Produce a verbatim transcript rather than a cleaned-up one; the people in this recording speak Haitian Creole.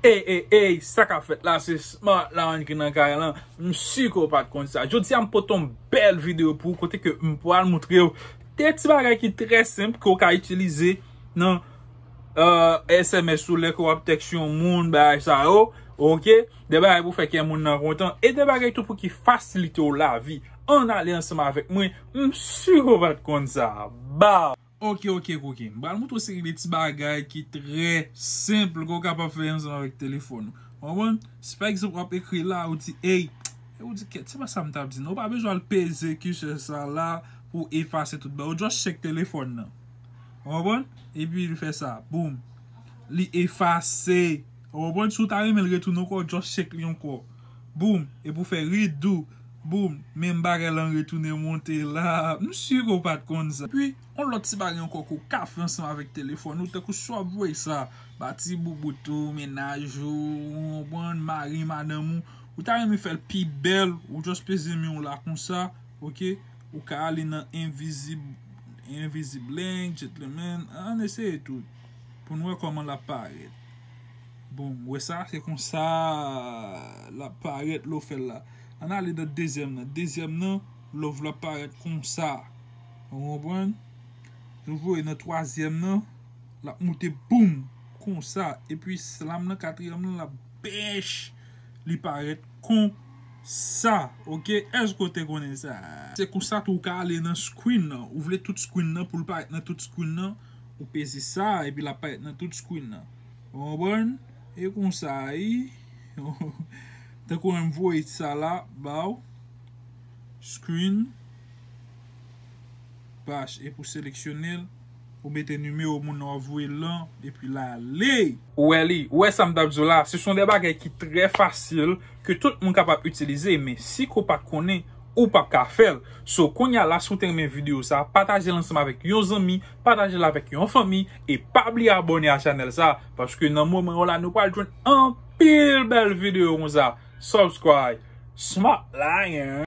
Ey, ey, ey, sa k ap fèt la, se Smart Lion ki nan kay lan. M si ke w pa t konn sa. Jodi a, m pote yon bèl videyo pou ou, kote ke m pral montre w de ti bagay ki trè senp ke w ka itilize nan, euh, S M S ou lè ke w ap tèks yon moun, bagay sa yo, oke? De bagay pou fè kè moun nan kontan, e de bagay tou pou ki fasilite w lavi. Ann ale ansanm avèk mwen, m si ke w pa t konn sa. Ba! Oke, oke, oke. M pral montre w seri de ti bagay ki trè senp ke w kapab fè ansanm avèk telefòn ou. Ou konprann? Si pa egzanp w ap ekri la, ou di, ey, e ou di, kèt, se pa sa m t ap di non. Ou pa bezwen al peze kisè sa la pou efase tout bagay. Ou just tchèk telefòn nan. Ou konprann? Epi li fè sa. Boum. Li efase. Ou konprann? Si w ta renmen l retounen ankò, just tchèk li ankò. Boum. Epi w fè redo. Boum. Menm bagay lan retounen monte la. M si ke w pa t konn sa. Epi, yon lòt ti bagay ankò ke w ka fè ansanm avèk telefòn ou, tankou si w ap voye sa ba ti boubout ou, mennaj ou, ou konprann, mari, madanm ou, ou ta renmen fè l pi bèl, ou just peze men w la konsa, oke? Ou ka ale nan invisible, invisible link, gentleman, ann eseye tout, pou n wè kòman l ap parèt. Bon, wè sa, se konsa l ap parèt lè w fè l la. Ann ale nan dezyèm nan. Dezyèm nan, love la ap parèt konsa. Ou konprann? Ou voye nan twazyèm nan, l ap moute boum, konsa. Epi slam nan katriyèm nan, l ap bèch, li parèt konsa. Oke? Èske w te konnen sa? Se konsa tou ou ka ale nan screen nan. Ou vle tout screen nan pou l parèt nan tout screen nan. Ou peze sa, epi l ap parèt nan tout screen nan. Ou konprann? E konsa, wi. Tankou m voye sa la, ba w. Screen. Bash, epi w seleksyone l. Ou mete nimewo moun nan w ap voye l lan, epi l ale. Ou wè li, ou wè sa m t ap di w la, se son de bagay ki trè fasil, ke tout moun kapab itilize, men si ke w pa t konnen, ou p ap ka fè l. So, kounye a la, si w te renmen videyo sa, pataje l ansanm avèk yon zanmi, pataje l avèk yon fanmi, e pa bliye abòne a chanèl sa, paske nan moman yo la, nou pral jwenn anpil bèl videyo konsa. Subscribe. Smart Lion.